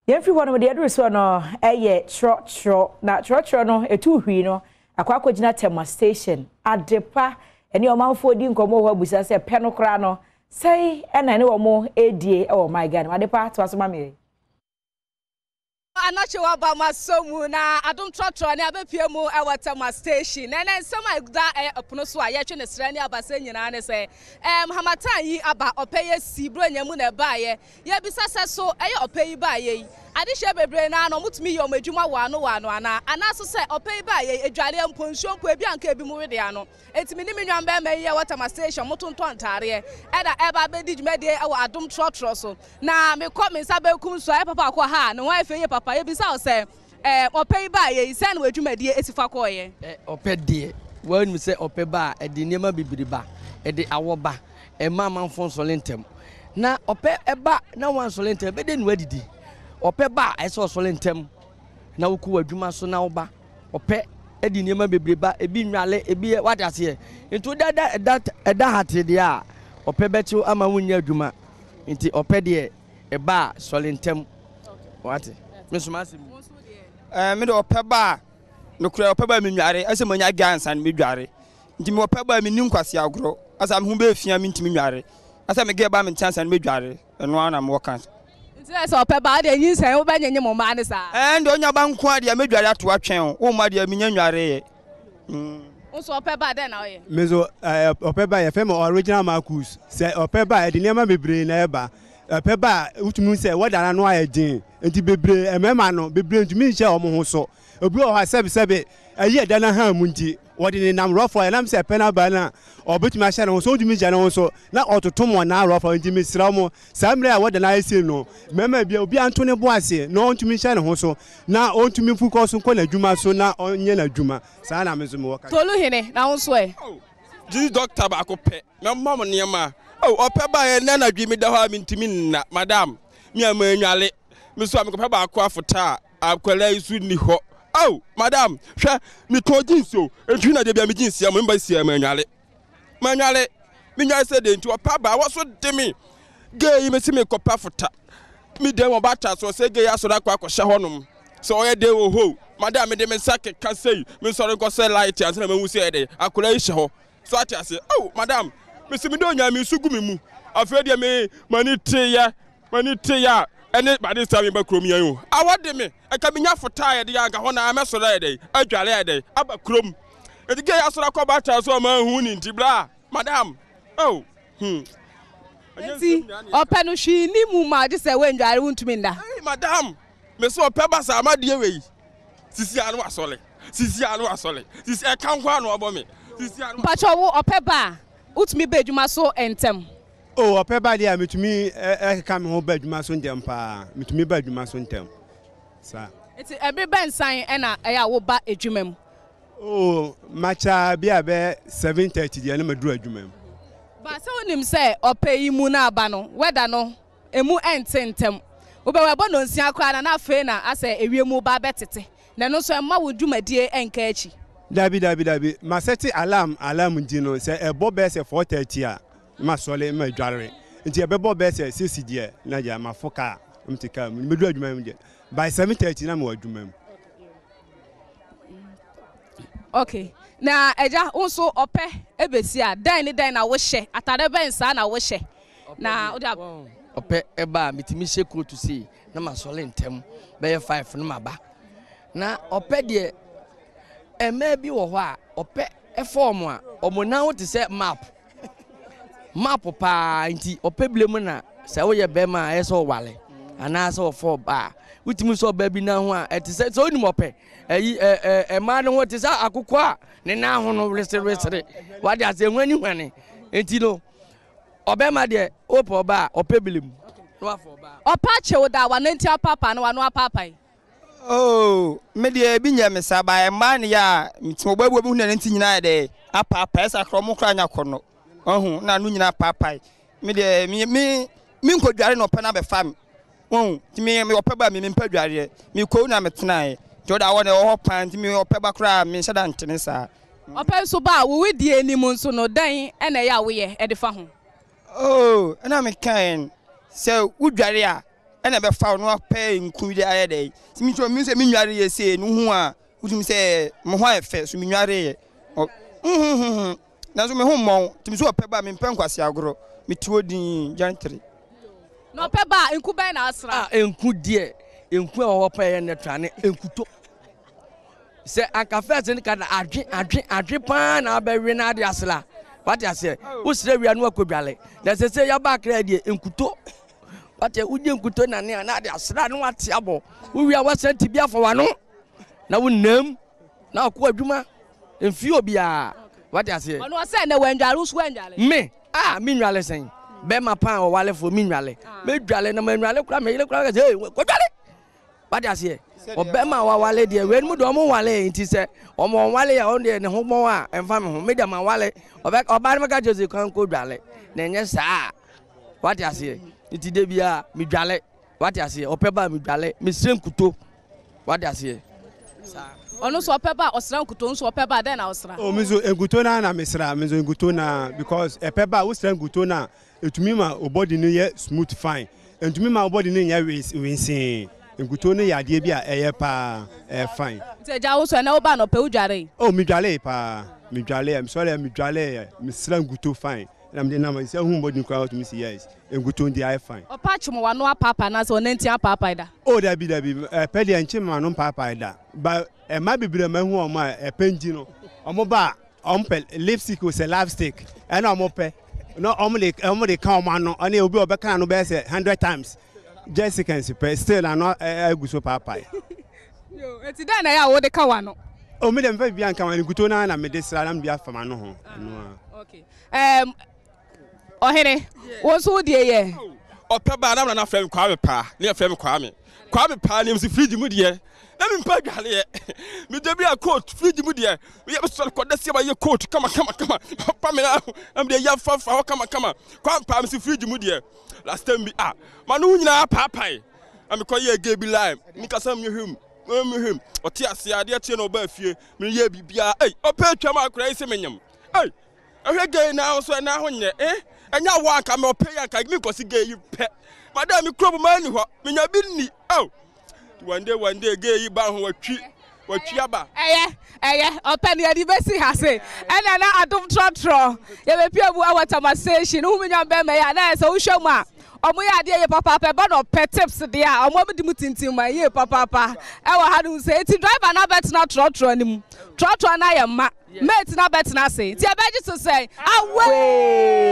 Yɛmfiri hɔ nom, deɛ ɛduru soɔ no yɛ trɔtrɔ, na trɔtrɔ no ɛtu hwii no akɔ akɔgyina Tema station. Adepa ɛne ɔmanfoɔ di nkɔmmɔ wɔ hɔ abisa sɛ pɛ no koraa no sɛn ɛna ɛne wɔn ɛredie wɔ ɔman Ghana mu. Adepa toa so ma me. Anɔkye waba m'asɔ mu na adom trɔtrɔ ne abɛpue mu wɔ Tema station. Na ɛnɛ nsɛm a ɛda ɛyɛ ɛpono so a yɛtwe ne serɛ ne abasɛ nyinaa ne sɛ ɛɛm Harmattan yi aba, ɔpɛ yɛ si, Buronya mu na ɛbaeɛ. Yɛbisa sɛ so ɛyɛ ɔpɛ yi baeɛ yi adehyeɛ bebree no ara na wɔtumi yɛ wɔn adwuma wɔ ano wɔ ano anaa? Anaa so sɛ ɔpɛ yi baeɛ yi adwareɛ mpo, nsuo mpo ebi anka ebinom wede ano. Enti me ne me nuammarima yi a ɛwɔ Tama Station, wɔtontɔn ntaadeɛ, ɛna ɛreba abɛdi dwumadie wɔ Adom trɔtrɔ so. Na mekɔ me nsa benkum so a, ɛyɛ papa akɔ ha a, ne ho ayɛ fɛ yie papa. Yɛbisa wo sɛ, ɛɛ, ɔpɛ yi baeɛ yi, sɛn na w'adwumadie si fa kɔeɛ? Ɛ, ɔpɛ deɛ, woanim sɛ ɔpɛ ba a, ɛde nneɛma bebree ba. Ɛde awɔ ba, ɛmma amanfoɔ nsɔre ntɛm. Na ɔpɛ ba na woansɔre ntɛm, ɛbɛdɛn na woadidi? Ɔpɛ ba a, ɛsɛ sɛ ɔsɔre ntɛm na wokɔ w'adwuma so na woba. Ɔpɛ de nneɛma bebree ba, ebi nnwale, ebi yɛ, wate aseɛ. Nti woda da ɛda ɛda hatee deɛ a, ɔpɛ bɛkye wo ama wonyɛ adwuma. Nti ɔpɛ deɛ ɛba a, sɔre ntɛm. Wate? Me nso m'asɛm ni. Ɛɛ, me deɛ ɔpɛ ba a, nokorɛ ɔpɛ ba a menware, ɛsɛ manya dwa ansa na medware. Nti me ɔpɛ ba a menni nkwasea agorɔ, asa me ho bɛyɛ fi a mentumi nware. Asa me gɛ ba me nkyɛn ansa na medware, ɛno ara na mewɔ ka. Nti na sɛ ɔpɛ ba a deɛ nyinsɛn wobɛnyenye mo mmaa no saa? Ɛɛ deɛ ɔnya ba nko ara deɛ mɛdware ato atwɛn o, wo mma deɛ menya nnwareeɛ. Mm. Wo nso ɔpɛ ba a dɛn na woyɛ? Me nso ɛɛ ɔpɛ ba yɛfrɛ me original Marcus. Sɛ ɔpɛ ba a ɛde nneɛma bebree na ɛba. Ɔpɛ ba a wotumi hu sɛ wɔda n'ano ayɛ den. Nti bebree mmarima no bebree ntumi nhyɛ wɔn ho so. Obi wɔ hɔ a sɛbesɛbe ɛyi a ɛda n'ahan mu nti, wɔde nenam rɔfɔ a ɛnam sɛ ɛpɛ n'aba no a, ɔbɛtumi ahyɛ ne ho so, ɔntumi nhyɛ ne ho so, na ɔtoto mo naa rɔfɔ. Nti mesrɛ mo, saa mmerɛ a wɔda no ayɛ sei no, mmarima bi obiara nto ne bo ase na ɔntumi nhyɛ ne ho so, na ɔntumi mfu kɔ so nkɔ n'adwuma so na ɔnyɛ n'adwuma. Saa na me nso mewɔ ka. Tolu hene, na wo nso ɛ? Oh, Jesus doctor baako pɛ, mɛma mo nneɛma. Oh, ɔpɛ baeɛ nnɛ anadwo yi meda hɔ a mentumi nna, madam, me a mannwale, me nso a mekɔpɛ baako afota a, Akwadaa yi so nni hɔ. Oh, madam, hwɛ, metɔn jeans o. Nti na da bia me jeans yɛ mo, mba si manwale. Manwale. Menwale sɛ de nti ɔpa ba wɔ so de me. Gay yi me se me kɔpa fota. Me dan wɔ bata so sɛ gay asɔre akɔ akɔhyɛ hɔnom. Sɛ ɔyɛ den wɔ hɔ. Madam, me de me nsa keka sei. Me nsɔre nkɔ sɛ light ansa na mahu sɛ ɛyɛ dɛ. Akwadaa yi hyɛ hɔ. So ate aseɛ? Oh, madam, mese me dɔ Nyame nsu gu me mu. Afei deɛ me m'ani teyɛ, m'ani teyɛ a ɛne bade saa meba kurom yɛn o. Awɔ de me, ɛka menya fotaa yɛ de anka hɔ na mɛsɔre ayɛ dɛn, adware ayɛ dɛn, aba kurom. Enti gɛ asɔre akɔ bata so a manhu ne nti bra, madam, oh, hmm. Enti ɔpɛ no hwee nni mu ma gye sɛ woandware wontumi nna. Hey, madam, mese ɔpɛ ba saa madeɛ wei. Sisi ano asɔre. Sisi ano asɔre. Sisi ɛka nko ano ɔbɔ me. Sisi ano. Mpakyɛw wo ɔpɛ ba a wotumi ba adwuma so ntɛm? Oh ɔpɛ ba deɛ a metumi ɛkeka me ho ba adwuma so ntɛm paa. Metumi ba adwuma so ntɛm saa. Nti ɛbere bɛn san ɛna ɛyɛ a wo ba adwuma mu? Oh makyɛ bi a bɛyɛ 7:30 deɛ na maduru adwuma mu. Ba sɛ wonim sɛ ɔpɛ yi mu na aba no weather no Emu nte ntɛm. Wobɛwɔ ɛbɔ nnɔnsia koraa na na afei na asɛ ewiem reba abɛtete, na ɛno nso ɛmma wo dwumadie nka akyi. Dabi dabi dabi, masɛte alarm alarm nti no sɛ ɛbɔ bɛyɛ sɛ 4:30 a na masɔre na madware nti ɛbɛbɔ bɛyɛ sɛ six deɛ na gya mafo car na mete car mu mɛduru adwuma mu deɛ by 7:30 na mewɔ adwuma mu. Okay, na agya wo nso ɔpɛ ɛbɛsi a dɛn ne dɛn na wohyɛ, atade bɛn saa na wohyɛ? Na wode ab. Ɔpɛ ɛba a metumi hyɛ kootu sei na masɔre ntɛm bɛyɛ five na maba. Na ɔpɛ deɛ mmaa bi wɔ hɔ a ɔpɛ ɛfa wɔn a wɔn nan ho te sɛ map map paa nti ɔpɛ bile mu na sɛ woyɛ bɛrima a ɛyɛ sɛ ɔwale anaasɛ ɔfa ɔbaa wotumi sɛ ɔbaa bi nan ho a ɛte sɛ sɛ wonim ɔpɛ ɛyi ɛ ɛ mmaa no ho te sɛ akokɔ a ne nan ho no weserewesere wade ase hwani hwani nti no Ɔbɛma deɛ wopɛ ɔba a ɔpɛ bilim na wafa ɔbaa. Ɔpa kyew da wano nti apaapaa na wano apaapae. Oh me deɛ ebi nyɛ me saa but mmaa ne yɛ a mete ɔbaa bi wɔ mehu na ne ti nyinaa yɛ dɛ apaapae ɛsɛ akora ɔmo koraa nya kɔnɔ ɔho na ano nyinaa apaapae me deɛ me me me nkɔdware na ɔpɛ no abɛfa me wɔn nti me me ɔpɛ ba me me mpɛ dwareɛ me kɔw na me tenaeɛ nti ɔda awɔ na ɛwɔ hɔ paa nti me ɔpɛ ba koraa me nhyɛ da ntene saa. Ɔpɛ nso ba a, wo wedeɛ anim nso no, dɛn na ɛyɛ a woyɛ de fa ho? Oh, ɛna mekaeɛ no, sɛ wodware a, Ɛna ɛbɛfa wo na wapɛ nku bi de ayɛ dɛ. Nti me nso mehu sɛ menwareeɛ sei no wohu a wotumi sɛ me ho ayɛ fɛ so menwareeɛ. Nhuhuhu nanso me ho mmɔ wo nti me so ɔpɛ ba a mempɛ nkwasi agorɔ. Mete hɔ dinn gently. Na ɔpɛ ba a nku bɛn na asra? Ah nku deɛ nku a ɛwɔ hɔ paa yɛ natural ne nkuto. Sɛ anka first no ka na adwe adwe adwe paa na abɛwe na ade asra. Wate aseɛ? Wosrɛ wia no akɔdwale. Na sɛ sɛ yɛaba akra deɛ nkuto. Wate wogye nkuto nane a na ade asra na wate abɔ. Wowie a woasan ti bi afa w'ano na wonam na akɔ adwuma. Mfie obiara. Wate aseɛ? Ɔno ɔsɛ na wandwale wo so wandwale. Me a menwale sɛn? Bɛrima paa ɔwalefoɔ menwale. Medwale na manwale koraa me yere koraa ka sɛ hey kɔdwale. Wate aseɛ? Ɔbɛrima a wawale deɛ, wei mu deɛ ɔmo nwale nti sɛ ɔmo ɔnwale a ɔno deɛ ne ho bɔn a ɛmfa me ho. Me deɛ mawale. Ɔbɛ ɔbaa no bɛka kyerɛ sɛ kwan kɔ dwale na ɛnyɛ saa. Wate aseɛ? Nti da biara medwale. Wate aseɛ? Ɔpɛ ba a medwale. Mesrɛ nkuto. Wate aseɛ? Saa. Ɔno nso ɔpɛ ba a ɔsra nkuto nso ɔpɛ ba a dɛn na ɔsra? Oh me nso nkuto no ara na mesra me nso nkuto no ara because ɛpɛ ba a wosra nkuto no a Ɛtumi ma wo body no yɛ smooth fine. Ɛntumi ma wo body no nyɛ wensee. Nkutoo no yɛ adeɛ bi a ɛyɛ paa, ɛyɛ fine. Nti agya wo nso ɛnɛ wo ba anɔpa wo dwaree? Oh me dwaree paa, me dwareeɛ, me sɔreɛ me dwareeɛ, me sra nkuto fine ɛna mede nam, sɛ wohu body no koraa wotumi se yes, nkuto nti ayɛ fine. Ɔpa kyem w'ano apaapae anaasɛ ɔnantin apaapae da? Oh dabi dabi, ɛpɛ deɛ nkye m'ano mpaapae da, but mmaa bebree a mahu wɔn a ɛpɛ nti no, wɔn ba a. Wɔn pɛ lipstick o sɛ lipstick ɛna wɔn pɛ na wɔn de wɔn de ka wɔn ano ɛne obi a ɔbɛka ano bɛyɛ sɛ hundred times just seconds pɛ still ano ɛgu so paapae. Yo, eti dɛn na ɛyɛ a wode ka w'ano? O mi de nfa bibi anka wɔn nkuto naa na mede sra na mede afa m'ano ho ɛno a. Okay. Um, Ɔhene, wo nso wo deɛ yɛ. Ɔpɛ baa na na frɛ me Kwame paa ne yɛfrɛ me Kwame Kwame paa ne msi fridge mu deɛ na mempɛ adwaleɛ megya bi a coat fridge mu deɛ meyɛ mesɔre kɔda sie mayɛ coat kama kama kama pa me na na mede yɛ afafa hɔ kama kama Kwame paa mesi fridge mu deɛ last time bi a ma no nyinaa paapae na mekɔ yɛ gay bi line mekasa mehwɛ mu mehwɛ mu ɔte aseɛ adeɛ kyeɛ na ɔbaa fie meyɛ biribiara ei ɔpɛ atwam akora yi sɛ menyam ei Ɛhwɛ gay naa nso ɛnaa ho nyɛ eh ɛnyɛ awɔ anka mɛ ɔpɛ yi anka mi nkɔsi gay yi pɛ madam mi kurom maa ni hɔ menya bi nni oh one day one day gay yi ba ho watwi watwi aba. Ɛyɛ ɛyɛ ɔpɛ no yɛde bɛsi ha se ɛna na adom trɔtrɔ yɛbɛpia mu ɛwɔ Tama station wohu me nua bɛrima yi a na ɛsɛ wohwɛ mu a ɔmo yɛ adeɛ yie papaapa ɛba na ɔpɛ tips deɛ a ɔmo ɔmo di mu tintim ma yie papaapa ɛwɔ ha no sɛ eti driver no abɛtena trɔtrɔ no mu trɔtrɔ no ayɛ ma Mate na bɛtena ase nti ɛbɛgye so sɛn? Away!